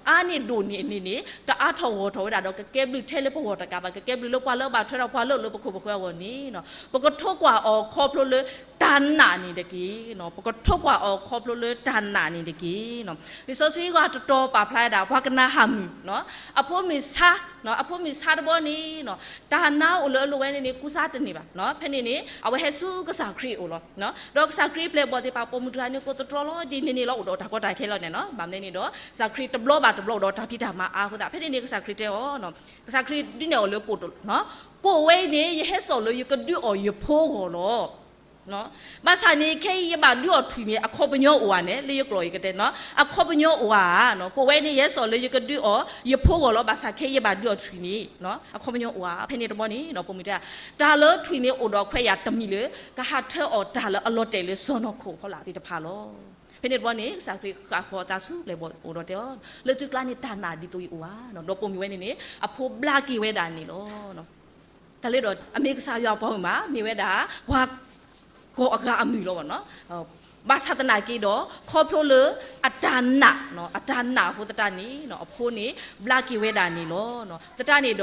အါန့ၢ်ဒိၣ်န့ၢ်န့ၣ်န့ၣ် ကအါထီၣ်ဂီၢ်ထီၣ်ဝဲဒၣ်ဒီး ကကဲဘျုးထဲလၢပဂီၢ်တကးဘၣ်, ကကဲဘျုးလၢပှၤလၢအဘၣ်ထွဲဒီးပှၤလၢအအိၣ်လၢပခိၣ်ပဃၢၤအဂီၢ်န့ၣ် ပကထိးကွၢ်အီၤခီဖျိလၢတၢ်နာ်န့ၣ်တက့ၢ်. ပကထိးကွၢ်အီၤခီဖျိလၢတၢ်နာ်န့ၣ်တက့ၢ်. လံာ်စီဆှံအဂီၢ်တတီၤပာ်ဖျါဝဲဒၣ် ပှၤကနၤဧၣ်မုၣ် အဖိမုၣ်ဆါ, အဖိမုၣ်ဆါတဘျီန့ၣ် တၢ်နာ်အိၣ်လၢအလိၤဝဲန့ၣ်န့ၣ် ကူစါတန့ၢ်ဘၣ်. ဖဲန့ၣ်န့ၣ် အဝဲဟဲဆူကစၢ်ခရံာ်အအိၣ်လီၤ. ဒီးကစၢ်ခရံာ်ပျဲၢ်ဘီၣ်သ့ၣ်တဖၣ် ပိာ်မုၣ်တဂၤန့ၣ် ကိးသတြီလီၤ ဒ်န့ၣ်န့ၣ်လီၤ အိၣ်ဒီးတၢ်ကီတၢ်ခဲလီၤန့ၣ်နီၤ. ဘၣ်မနုၤန့ၣ်ဒီး ကစၢ်ခရံာ်တဘျီဘၣ်တဘျီအိၣ်ဒီးတၢ်ဖံးတၢ်မၤအါအဃိသတး ဖဲန့ၣ်န့ၣ် ကစၢ်ခရံာ်တဲအီၤ ကစၢ်ခရံာ်ဒုးနဲၣ်အီၤလၢကိၣ်တလီၤ. ကိၣ်ဝဲအံၤန့ၣ် ယဟဲစိာ်လၢယကဒုးအီၣ်ယဖိဂီၢ်လီၤ. ဘၣ်ဆၣ်န့ၣ် ခဲအံၤယဘၣ်ဒုးအီၣ်ထွံၣ်န့ၣ် အခီပညီအိၣ်ဧါန့ၣ် လၢယကျိာ်အံၤကတဲနီၤ အခီပညီအိၣ်ဧါ, ကိးဝဲန့ၣ် ယဲစိာ်လၢယကဒုးအီၣ်ယဖိဂီၢ်လီၤ. ဘၣ်ဆၣ်ခဲအံၤ ယဘၣ်ဒုးအီၣ်ထွံၣ်န့ၣ် အခီပညီအိၣ်ဧါ. ဖဲန့ၣ်တဘျီန့ၣ် ပိာ်မုၣ်တဲ တၢ်လၢထွံၣ်န့ၣ်အိၣ်ဒီးခွဲးယာ်တမံၤလၢ ကဟးထၢအီၤတၢ်လၢအလီၤတဲာ်လၢစီၢ်နီၤခိၣ်ဖီလာ်သ့ၣ်တဖၣ်လီၤ. ဖဲန့ၣ်တဘျီန့ၣ် ကစၢ်ခရံာ်ဃၣ်ဃီၤအသးဆူလဲၤဘီၣ်အိၣ်ဒီးတဲအီၤ လၢသုကျါန့ၣ်တၢ်နာ်ဒ်သိးအံၤအိၣ်ဧါ. ဒီးပိာ်မုၣ်ဝဲန့ၣ်န့ၣ် အဖိဘျါက့ၤဝဲဒၣ်န့ၣ်လီၤ. တၢ်လၢဒီး အမ့ၢ်ကစၢ်ယွၤပှၤမုၣ်မး မ့ၢ်ဝဲဒၣ် ပှၤကီၢ်အဂၤအမုၣ်လီၤ. ဘၣ်ဆၣ်သနာ်က့ဒီး ခီဖျိလၢ အတၢ်နာ် အတၢ်နာ်အဃိသတးန့ၣ် အဖိန့ၣ် ဘျါက့ၤဝဲဒၣ်န့ၣ်လီၤ. သတးန့ၣ်ဒီး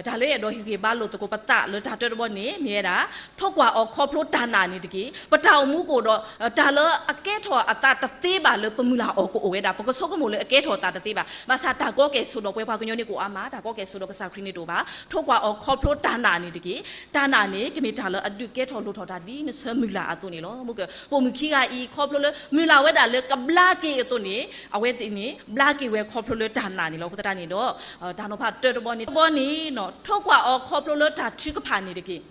တၢ်လၢအဲၣ်ဒိးဟ့ၣ်ဂံၢ်ဘါလိာ်သကိးပသးလၢတၢ်တၢတဘီန့ၣ် မ့ၢ်ဝဲဒၣ် ထိၣ်ကွၢ်အီၤခီဖျိတၢ်နာ်န့ၣ်တက့ၢ်. ပတၢ်အိၣ်မူကအိၣ်ဒီး တၢ်လၢအကဲထီၣ်အသးတသ့ဘၣ်လၢပမုၢ်လၢ်အီၤကအိၣ်ဝဲဒၣ် ပကဆိကမိၣ်လၢအကဲထီၣ်အသးတသ့ဘၣ်. ဘၣ်ဆၣ်တၢ်ကီကဲၣ်ဆိးဒီးပဝဲပှၤကညီန့ၣ်ကအိၣ်အါမး တၢ်ကီကဲၣ်ဆိးဒီးကစၢ်ခရံာ်န့ၣ်တအိၣ်ဘၣ်. ထိၣ်ကွၢ်အီၤခီဖျိတၢ်နာ်န့ၣ်တက့ၢ်. တၢ်နာ်န့ၣ် ကမ့ၢ်တၢ်လၢအဒုးကဲထီၣ်လိၣ်ထီၣ်တၢ်ဒ်နဆၢမုၢ်လၢ်အသိးန့ၣ်လီၤ. မ့ၢ်ကပိာ်မုၣ်ခံဂၤအံၤ ခီဖျိလၢမုၢ်လၢ်ဝဲဒၣ်လၢကဘျါက့ၤအသိးန့ၣ် အဝဲသ့ၣ်န့ၣ် ဘျါက့ၤဝဲခီဖျိလၢတၢ်နာ်န့ၣ်လီၤ. အဃိသတးန့ၣ်ဒီး တၢ်နီၤဖးတၢတဘီန့ၣ် တဘီန့ၣ် ထိၣ်ကွၢ်အီၤခီဖျိလၢတၢ်ထုကဖၣ်န့ၣ်တက့ၢ်.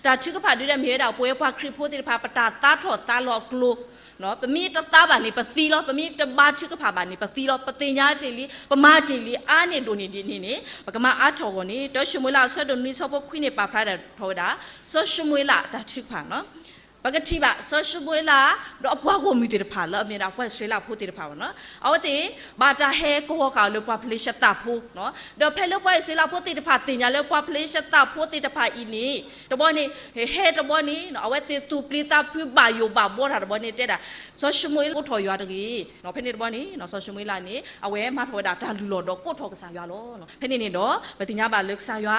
တၢ်ထုကဖၣ်ဒုးဒဲးမ့ၢ်ဝဲဒၣ် ပဝဲပှၤခရံာ်ဖိသ့ၣ်တဖၣ် ပတၢ်သါထီၣ်သါလီၤအကျိၤ ပမ့ၢ်တသါဘၣ်န့ၣ် ပသံလီၤ. ပမ့ၢ်တဘါထုကဖၣ်ဘၣ်န့ၣ် ပသံလီၤ. ပသ့ၣ်ညါတ့ၢ်လံ ပမၤတ့ၢ်လံ အါန့ၢ်ဒိၣ်န့ၢ်ဒ်န့ၣ်န့ၣ် ပကမၤအါထီၣ်အဂီၢ်န့ၣ် တၢၡမူၤအ့လးအဆၢဒိၣ်နွံဆၢဖိခွံန့ၣ် ပာ်ဖျါဒၣ်ထီၣ်ဝဲဒၣ် စီၤၡမူၤအ့လးတၢ်ထုကဖၣ် ပကထံၣ်ဘၣ် စီၤၡမူၤအ့လး ဒီးအပှၤဂီၢ်မုၢ်သ့ၣ်တဖၣ်လၢအမ့ၢ်ဒၣ်ပှၤအံၣ်စရ့လးဖိသ့ၣ်တဖၣ်ဘၣ်နီၤ အဝဲသ့ၣ် ဘၣ်တၢ်ဟဲကဝီၤဃာ်အီၤလၢပှၤဖလ့ၡသးဖိ ဒီးဖဲလၢပှၤအံၣ်စရ့လးဖိသ့ၣ်တဖၣ်သ့ၣ်ညါလၢပှၤဖလ့ၡသးဖိသ့ၣ်တဖၣ်အံၤန့ၣ် တဘီန့ၣ် ဟဲတဘီန့ၣ် အဝဲသ့ၣ်သူၣ်ပျံၤသးဖုးဘၣ်ယိၣ်ဘၣ်ဘှီတၢ်တဘီန့ၣ်တဲဒၣ် စီၤၡမူၤအ့လးကိးထီၣ်ယွၤတဂ့ၤ. ဖဲန့ၣ်တဘီန့ၣ် စီၤၡမူၤအ့လးန့ၣ် အဝဲမၤထီၣ်ဝဲဒၣ်တၢ်လုၢ်လီၢ်ဒီးကိးထီၣ်ကစၢ်ယွၤလီၤ. ဖဲန့ၣ်န့ၣ်ဒီး ပသ့ၣ်ညါဘၣ်လၢကစၢ်ယွၤ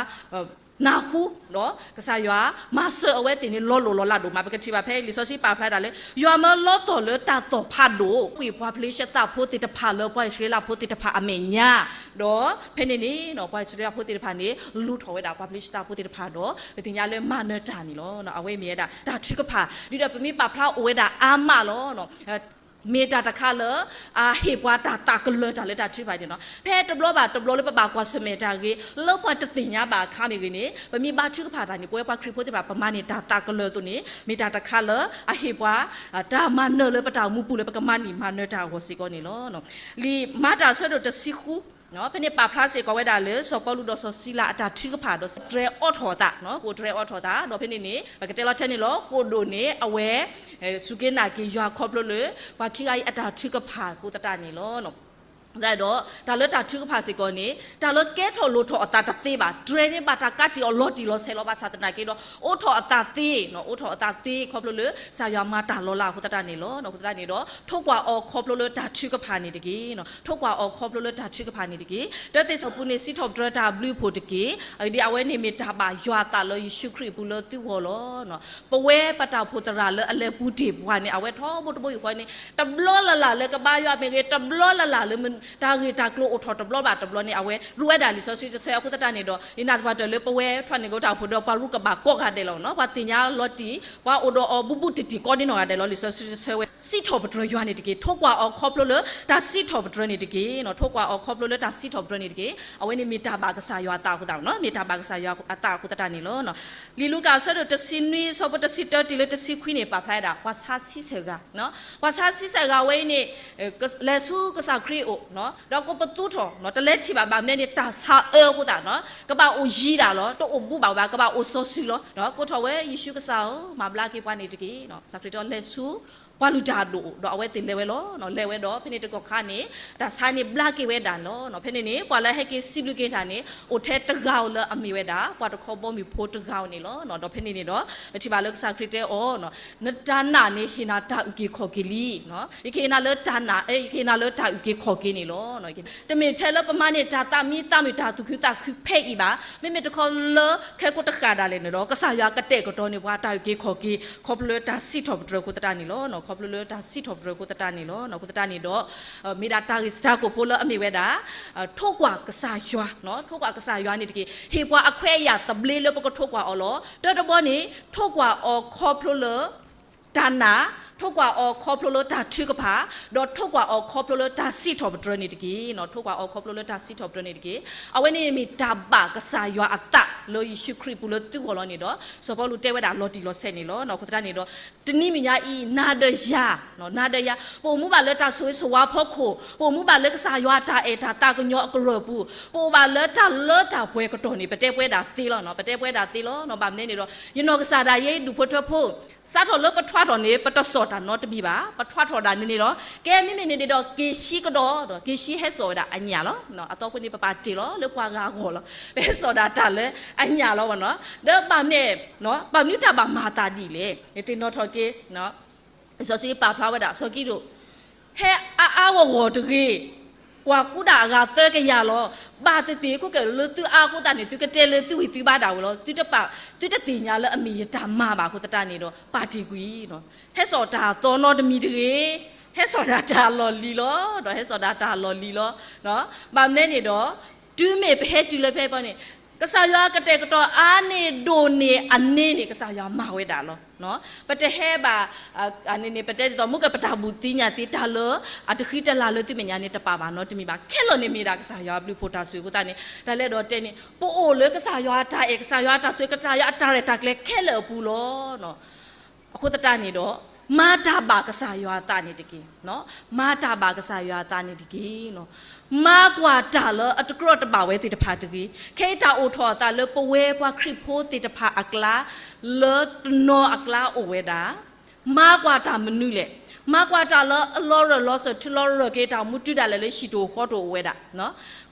နၢ်ဟူ ဒီးကစၢ်ယွၤ မၤစၢၤအဝဲသ့ၣ်န့ၣ်လီၤလိၢ်လီၤလးဒိၣ်မး ပကထံၣ်ဘၣ်ဖဲလံာ်စီဆှံပာ်ဖျါဒၣ်လၢ ယွၤမၢလီသီၣ်လၢတၢ်သီၣ်ဖးဒိၣ် ကွံာ်ပှၤဖလ့ၡသးဖိသ့ၣ်တဖၣ်လၢပှၤအံၣ်စရ့လးဖိသ့ၣ်တဖၣ်အမဲာ်ညါ ဒီးဖဲန့ၣ်န့ၣ် ပှၤအံၣ်စရ့လးဖိသ့ၣ်တဖၣ်န့ၣ် လူၤထီၣ်ဝဲဒၣ်ပှၤဖလ့ၡသးဖိသ့ၣ်တဖၣ်ဒီး ပသ့ၣ်ညါလၢမၤနၢၤတၢ်န့ၣ်လီၤ. အဝဲမ့ၢ်ဝဲဒၣ်တၢ်ထုကဖၣ် ဒ်ဒီးပမ့ၢ်ပာ်ဖျါအိၣ်ဝဲဒၣ်အါမးလီၤ. မ့ၢ်တၢ်တခါလၢ အဟ့ၣ်ပှၤတၢ်သးကလၢၤတၢ်လၢတၢ်ထုကဖၣ်န့ၣ်လီၤ. ဖဲတဘျီဘၣ်တဘျီလၢပဘၣ်ကွၢ်ဆၢၣ်မဲာ်တၢ်ဂ့ၤ လၢပှၤတသ့ၣ်ညါဘၣ်အခါမ့ၢ်ဂ့ၤန့ၣ် ပမ့ၢ်ဘါထုကဖၣ်တၢ်န့ၣ် ပဝဲပှၤခရံာ်ဖိသ့ၣ်တဖၣ် ပမၤန့ၢ်တၢ်သးကလၢၤအသိးန့ၣ် မ့ၢ်တၢ်တခါလၢ အဟ့ၣ်ပှၤ တၢ်မၤနၢၤလၢပတၢ်အိၣ်မူပူၤလၢပကမၤန့ၢ်မၤနၢၤတၢ်အဂီၢ်စ့ၢ်ကီးန့ၣ်လီၤ. လံာ်မၤတၢ်အဆၢဒိၣ်တဆံဃု ဖဲန့ၣ်ပာ်ဖျါစ့ၢ်ကီးဝဲဒၣ်လၢ စီၤပီလူးဒီးစီၤစံလၤအတၢ်ထုကဖၣ်ဒီး တြဲၤအိးထီၣ်အသး အိၣ်တြဲၤအိးထီၣ်အသး ဒီးဖဲန့ၣ်န့ၣ် ပကတဲလီၤထဲန့ၣ်လီၤ ဃိာ်ဒိၣ်န့ၣ် အဝဲ စူၢ်က့ၤနာ်က့ၤယွၤခီဖျိလၢ ပှၤခံဂၤအံၤအတၢ်ထုကဖၣ်အဃိသတးန့ၣ်လီၤ. ဒီးတၢ်လၢတၢ်ထုကဖၣ်စ့ၢ်ကီးန့ၣ် တၢ်လၢကဲထီၣ်လိၣ်ထီၣ်အသးတသ့ဘၣ် တြဲၤန့ၣ်ဘၣ်တၢ်ကးတံာ်အီၤလီၤတံၢ်လီၤဆဲးလီၤ ဘၣ်ဆၣ်သနာ်က့ဒီး အိးထီၣ်အသးသ့ အိးထီၣ်အသးသ့ခီဖျိလၢ ကစၢ်ယွၤမၤတၢ်လီၤလးအဃိသတးန့ၣ်လီၤ. အဃိသတးန့ၣ်ဒီး ထိၣ်ကွၢ်အီၤခီဖျိလၢတၢ်ထုကဖၣ်န့ၣ်တက့ၢ်. ထိၣ်ကွၢ်အီၤခီဖျိလၢတၢ်ထုကဖၣ်န့ၣ်တက့ၢ်. တၢသ့းစၤလနံ အပူၤန့ၣ် စံးထီၣ်ပတြၢၤတၢ်ဘျုးအဖှိၣ်တက့ၢ်. အဂ့ၢ်ဒ်အံၤ အဝဲန့ၣ်မ့ၢ်တၢ်ဘၣ်ယွၤအသးလၢယ့ၣ်ၡူးခရံာ်အပူၤလၢသုဂီၢ်လီၤ. ပဝဲပတၢ်အိၣ်ဖှိၣ်သရၣ်လၢအလဲၤပူၤတ့ၢ်ပှၤန့ၣ် အဝဲထီဘိတဘိယူၢ်ဃီန့ၣ် တဘျီလၢ်လၢ်လၢကဘါယွၤမ့ၢ်ဂ့ၤ တဘျီလၢ်လၢ်လၢ တၢ်ဂ့ၢ်တၢ်ကျိၤအိၣ်ထီၣ်တဘျီဘၣ်တဘျီန့ၣ် အဝဲရူးဝဲဒၣ်လံာ်စီဆှံတဆၢအဃိသတးန့ၣ်ဒီး ယနာ်သပှၢ်တၢၢ်လၢပဝဲ ထွဲန့ၢ်က့ၤတၢ်အိၣ်ဖှိၣ်ဒီးပှၤရူးကဘၣ်ကိးဂၤဒဲးလီၤ. ပှၤသ့ၣ်ညါလီၤတံၢ် ပှၤအိၣ်ဒီးအီၤဘူးဘူးတံၢ်တံၢ်ကိးဒံနီၢ်ဂၤဒဲးလီၤ. လံာ်စီဆှံတဆၢဝဲ စံးထီၣ်ပတြၢၤယွၤန့ၣ်တက့ၢ်. ထိၣ်ကွၢ်အီၤခီဖျိလၢတၢ်စံးထီၣ်ပတြၢၤန့ၣ်တက့ၢ်. ထိၣ်ကွၢ်အီၤခီဖျိလၢတၢ်စံးထီၣ်ပတြၢၤန့ၣ်တက့ၢ်. အဝဲန့ၣ်မ့ၢ်တၢ်ဘၣ်ကစၢ်ယွၤအသးအဃိသတးန့ၣ် မ့ၢ်တၢ်ဘၣ်ကစၢ်ယွၤအသးအဃိသတးန့ၣ်လီၤ. လံာ်လူၤကၣ်အဆၢဒိၣ်တဆံနွံ အဆၢဖိတဆံတၢတုၤလၢတဆံခွံန့ၣ် ပာ်ဖျါဝဲဒၣ် ပှၤဆါဆံဆဲၣ်ဂၤ ပှၤဆါဆံဆဲၣ်ဂၤဝဲအံၤန့ၣ် လဲၤဆူကစၢ်ခရံာ်အအိၣ် ဒီးကိးပသူထီၣ် တလဲၤထံၣ်ဘၣ်ဘၣ်မနုၤန့ၣ် တၢ်ဆါအၢအဃိသတး ကဘၣ်အိၣ်ယံၤဒၣ်လီၤ. တအိၣ်ဘူးဘၣ်ဘၣ် ကဘၣ်အိၣ်စီၤစုၤလီၤ. ကိးထီၣ်ဝဲ ယ့ၣ်ၡူးကစၢ်ဧၢ မၤဘျါက့ၤပှၤန့ၣ်တက့ၢ်. ကစၢ်ခရံာ်တဲလဲၤဆူ ပှၤလုၢ်တၢ်အဒိၣ် ဒီးအဝဲသ့ၣ်လဲၤဝဲလီၤ. လဲၤဝဲဒီး ဖဲန့ၣ်တကီၢ်ခါန့ၣ် တၢ်ဆါန့ၣ်ဘျါက့ၤဝဲဒၣ်လီၤ. ဖဲန့ၣ်န့ၣ် ပှၤလၢဟဲက့ၤစံးဘျုးက့ၤတၢ်န့ၣ် အိၣ်ထဲတဂၤဧိၤလၢအမ့ၢ်ဝဲဒၣ် ပှၤတခီဘီမုၢ်ဖိတဂၤဧိၤန့ၣ်လီၤ. ဒီးဖဲန့ၣ်န့ၣ်ဒီး ပထံၣ်ဘၣ်လၢကစၢ်ခရံာ်တဲအီၤ နတၢ်နာ်န့ၣ် ဟ့ၣ်နၤတၢ်အုၣ်က့ၤခီၣ်က့ၤလံ. ယကဟ့ၣ်နၤလၢတၢ်နာ် ယကဟ့ၣ်နၤလၢတၢ်အုၣ်က့ၤခီၣ်က့ၤန့ၣ်လီၤ. တမ့ၢ်ထဲလၢပမၤန့ၢ်တၢ်သးမံသးမုာ်တၢ်သူၣ်ခုသးခုဖဲအံၤဘၣ်. မ့မ့ၢ်တခီလၢခဲကိးတဃၣ်ဒၣ်လဲာ်န့ၣ်ဒီး ကစၢ်ယွၤကတဲာ်ကတီၤန့ၢ်ပှၤတၢ်အုၣ်က့ၤခီၣ်က့ၤ ခီဖျိလၢတၢ်စံးထီၣ်ပတြၢၤအဃိသတးန့ၣ်လီၤ. ခီဖျိလၢတၢ်စံးထီၣ်ပတြၢၤအဃိသတးန့ၣ်လီၤ. အဃိသတးန့ၣ်ဒီး မ့ၢ်ဒၣ်တၢ်ဂ့ၢ်စံးတၢ်ကိၢ်ဖိလၢအမ့ၢ်ဝဲဒၣ် ထိၣ်ကွၢ်ကစၢ်ယွၤ ထိၣ်ကွၢ်ကစၢ်ယွၤန့ၣ်တက့ၢ်. ဟ့ၣ်ပှၤအခွဲးအယာ်သဘျ့လၢပကထိၣ်ကွၢ်အီၤလီၤ. တၢတဘီန့ၣ် ထိၣ်ကွၢ်အီၤခီဖျိလၢ တၢ်နာ် ထိၣ်ကွၢ်အီၤခီဖျိလၢတၢ်ထုကဖၣ်, ဒီးထိၣ်ကွၢ်အီၤခီဖျိလၢတၢ်စံးထီၣ်ပတြၢၤန့ၣ်တက့ၢ်. ထိၣ်ကွၢ်အီၤခီဖျိလၢတၢ်စံးထီၣ်ပတြၢၤန့ၣ်တက့ၢ်. အဝဲန့ၣ်မ့ၢ်တၢ်ဘၣ်ကစၢ်ယွၤအသးလၢယ့ၣ်ၡူးခရံာ်အပူၤလၢသုဂီၢ်လီၤန့ၣ်ဒီး စီၤပီလူးတဲဝဲဒၣ်လီၤတံၢ်လီၤဆဲးန့ၣ်လီၤ. အဃိသတးန့ၣ်ဒီး တနံၤမံၤညါအံၤ နၤဒီးယၤ, နၤဒီးယၤ ပအိၣ်မူဘၣ်လၢတၢ်ဆိၣ်ဂ့ၤဆိၣ်ဝါဖီခိၣ်, ပအိၣ်မူဘၣ်လၢကစၢ်ယွၤတၢ်အဲၣ်တၢ်သးကညီၤအကရၢၢ်ပူၤ, ပအိၣ်ဘၣ်လၢတၢ်လၢတၢ်ပှဲၤကတီၢ်န့ၣ် ပတဲပှဲၤဒၣ်သ့လီၤ. ပတဲပှဲၤဒၣ်သ့လီၤ. ဘၣ်မနုၤန့ၣ်ဒီး ယနီၢ်ကစၢ်ဒၣ်ယဲဒူၣ်ဖိထၢဖိ စးထီၣ်လၢပထွါထီၣ်န့ၣ် ပတစိာ်တၢ်နီတမံၤဘၣ်. ပထွါထီၣ်ဒၣ်န့ၣ်န့ၣ်ဒီး ကဲမ့မ့ၢ်န့ၣ်ဒီး က့ၤဆံကဒီးဒီး က့ၤဆံဟဲစိာ်ဝဲဒၣ်အညၣ်လီၤ. အသီဖိန့ၣ် ပပာ်တ့ၢ်လီၤလၢပှၤဂၤအဂီၢ်လီၤ. ပဟဲစိာ်ဒၣ်တၢ်လၢအညၣ်လီၤ. ဒီးဘၣ်မနုၤ ဘၣ်မနုၤတၢ်ဘၣ်မၤသးဒ်လဲၣ်. သ့ၣ်နီၣ်ထီၣ်က့ၤ လံာ်စီဆှံပာ်ဖျါဝဲဒၣ် စီၤကံဒိၣ် ဟဲအါအါဂီၢ်ဂီၢ်တဂ့ၤ, ကွၢ်ကူဒၣ်အဂၤသၢကယၤလီၤ. ဘၣ်သ့ၣ်သ့ၣ်ခိၣ်ကဲလၢသုအါအဃိသတးန့ၣ် သုကတဲလၢသုဝံၣ်သုဘါဒၣ်ဝဲလီၤ. သုတပာ်, သုတသ့ၣ်ညါလၢအမ့ၢ်ယတၢ်မၤဘၣ်အဃိသတးန့ၣ်ဒီး ပာ်တ့ၢ်ကွံာ် ဟဲစိာ်တၢ်သီနီတမံၤတဂ့ၤ, ဟဲစိာ်ဒၣ်တၢ်လီၢ်လံၤလီၤ. ဒီးဟဲစိာ်ဒၣ်တၢ်လီၢ်လံၤလီၤ. ဘၣ်မနုၤန့ၣ်ဒီး တုၤမ့ၢ်ပဟဲတုၤလၢဖဲပီန့ၣ် ကစၢ်ယွၤကတဲာ်ကတီၤအါန့ၢ်ဒိၣ်န့ၢ်အန့ၢ်န့ၣ် ကစၢ်ယွၤမၤဝဲဒၣ်လီၤ. ပတဟဲဘၣ် န့ၣ်န့ၣ် ပတဲဒ်သိး မ့ၢ်ကပတၢ်ဘူၣ်သ့ၣ်ညါသ့တၢ်လၢ အတဃံတလၤလၢသုမဲာ်ညါန့ၣ် တပာ်ဘၣ်နီတမံၤဘၣ်. ခဲလၢာ်န့ၣ်မ့ၢ်ဒၣ်ကစၢ်ယွၤအဘျုးအဖှိၣ်တၢ်ဆိၣ်ဂ့ၤအဃိသတးန့ၣ် တၢ်လၢအဲၣ်ဒိးတဲန့ၣ် ပအိၣ်လၢကစၢ်ယွၤအတၢ်အဲၣ် ကစၢ်ယွၤအတၢ်ဆိၣ်ဂ့ၤ ကစၢ်ယွၤအတၢ်ရဲၣ်တၢ်ကျဲၤခဲလၢာ်အပူၤလီၤ. အဃိသတးန့ၣ်ဒီး မၤတၢ်ဘၣ်ကစၢ်ယွၤအသးန့ၣ်တက့ၢ်. မၤတၢ်ဘၣ်ကစၢ်ယွၤအသးန့ၣ်တက့ၢ်. မၤကွၢ်တၢ်လၢအတကြၢးတဘၣ်ဝဲသ့ၣ်တဖၣ်တဂ့ၤ. ခဲအံၤတၢ်အိၣ်ထီၣ်အသးလၢပဝဲပှၤခရံာ်ဖိသ့ၣ်တဖၣ်အကျါ လၢတနီၤအကျါအိၣ်ဝဲဒၣ် မၤကွၢ်တၢ်မနုၤလဲၣ်. မၤကွၢ်တၢ်လၢအလီၤရၢၢ်လီၤစၢၤ ထုးလီၤရၢၢ်က့ၤတၢ်မူတုၤဒၣ်လဲာ်လၢဟံၣ်တအိၣ်ဃီတအိၣ်ဝဲဒၣ်.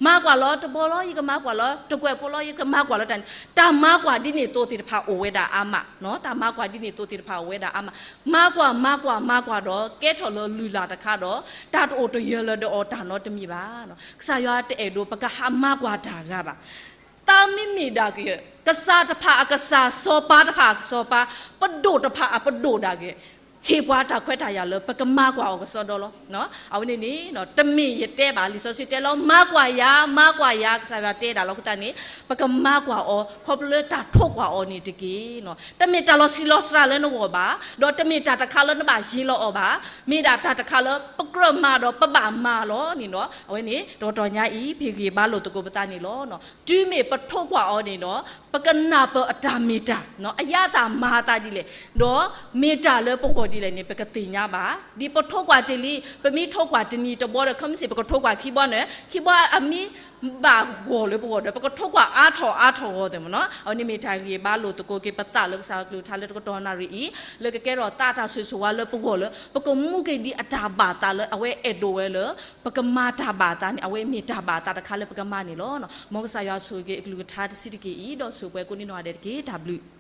မၤကွၢ်လီၤတဘီလီၤ ယကမၤကွၢ်လီၤ တကွဲၢ်ဖိလီၤ ယကမၤကွၢ်လီၤတၢ်န့ၣ် တၢ်မၤကွၢ်ဒ်န့ၣ်အသိးသ့ၣ်တဖၣ်အိၣ်ဝဲဒၣ်အါမး. တၢ်မၤကွၢ်ဒ်န့ၣ်အသိးသ့ၣ်တဖၣ်အိၣ်ဝဲဒၣ်အါမး. မၤကွၢ် မၤကွၢ် မၤကွၢ်ဒီး ကဲထီၣ်လၢလုၢ်လၢ်တခါဒီး တၢ်တအိၣ်တယၢၤလၢၤဒီးအီၤတၢ်နီတမံၤဘၣ်. ကစၢ်ယွၤတအဲၣ်ဒိးပကဟးမၤကွၢ်တၢ်ဂၤဘၣ်. သးမ့မ့ၢ်ဒၣ်ကယၢၢ် ကစၢ်တဖၣ်အကစၢ် စီၤပၤတဖၣ်အစီၤပၤ ပဒိၣ်တဖၣ်အပဒိၣ်ဒၣ်ကယၢၢ် ဟ့ၣ်ပှၤတၢ်ခွဲးတၢ်ယာ်လၢပကမၤကွၢ်အီၤကစီဒီလီၤ. အဝဲန့ၣ်န့ၣ် တမ့ၢ်ယတဲဘၣ် လံာ်စီဆှံတဲလီၤ မၤကွၢ်ယၤ မၤကွၢ်ယၤ ကစၢ်ယွၤတဲဒၣ်လီၤအဃိသတးန့ၣ် ပကမၤကွၢ်အီၤ ခီဖျိလၢတၢ်ထိၣ်ကွၢ်အီၤန့ၣ်တက့ၢ်. တမ့ၢ်တၢ်လီၤဆံးလီၤစှၤလၢနဂီၢ်ဘၣ်, ဒီးတမ့ၢ်တၢ်တခါလၢနဘၣ်ယ့လီၤအီၤဘၣ်, မ့ၢ်ဒၣ်တၢ်တခါလၢပကြၢးမၤဒီးပဘၣ်မၤလီၤန့ၣ်ဒီး အဝဲန့ၣ် တကတီၢ်ညါအံၤ ပဟ့ၣ်ဂံၢ်ဘါလိာ်သကိးပသးန့ၣ်လီၤ. တုၤမ့ၢ်ပထိၣ်ကွၢ်အီၤန့ၣ်ဒီး ပကနၢ်ပၢၢ်အတၢ်မ့ၢ်တၢ်, အယၤအသးမၤအသးဒ်လဲၣ်, ဒီးမ့ၢ်တၢ်လၢပဂီၢ်ဒ်လဲၣ်န့ၣ် ပကသ့ၣ်ညါဘၣ်. ဒ်ပထိၣ်ကွၢ်တ့ၢ်လံ, ပမ့ၢ်ထိၣ်ကွၢ်တနံၤတဘီဒီး ခဲမုၢ်ဆ့ၣ်ပကထိၣ်ကွၢ်ခံဘီန့ၣ် ခံဘီအမ့ၢ်ဘၣ်ဂီၢ်လၢပဂီၢ်ဒီး ပကထိၣ်ကွၢ်အါထီၣ်အါထီၣ်ဂီၢ်သ့ၣ်မနီၤ. အဝဲန့ၣ်မ့ၢ်တၢ်ဂံၢ်ဘါလိာ်သကိးက့ၤပသးလၢကစၢ်အကလုၢ်ကထါလၢတကတီၢ်နၣ်ရံၣ်အံၤ လၢကကဲထီၣ်သးတၢ်ဆိၣ်ဂ့ၤဆိၣ်ဝါလၢပဂီၢ်လၢ ပကမူက့ၤဒ်အတၢ်ဘၣ်သးလၢအဝဲအဲၣ်ဒိးဝဲလၢ ပကမၤတၢ်ဘၣ်အသးန့ၣ် အဝဲမ့ၢ်တၢ်ဘၣ်အသးတခါလၢပကမၤန့ၣ်လီၤ. မ်ကစၢ်ယွၤဆိၣ်ဂ့ၤက့ၤအကလုၢ်ကထါတဆံးတက့ၢ်အံၤ ဒီးဆိၣ်ပှဲၤကိးနီၢ်ဒဲးတက့ၢ်. တၢ်ဘျုး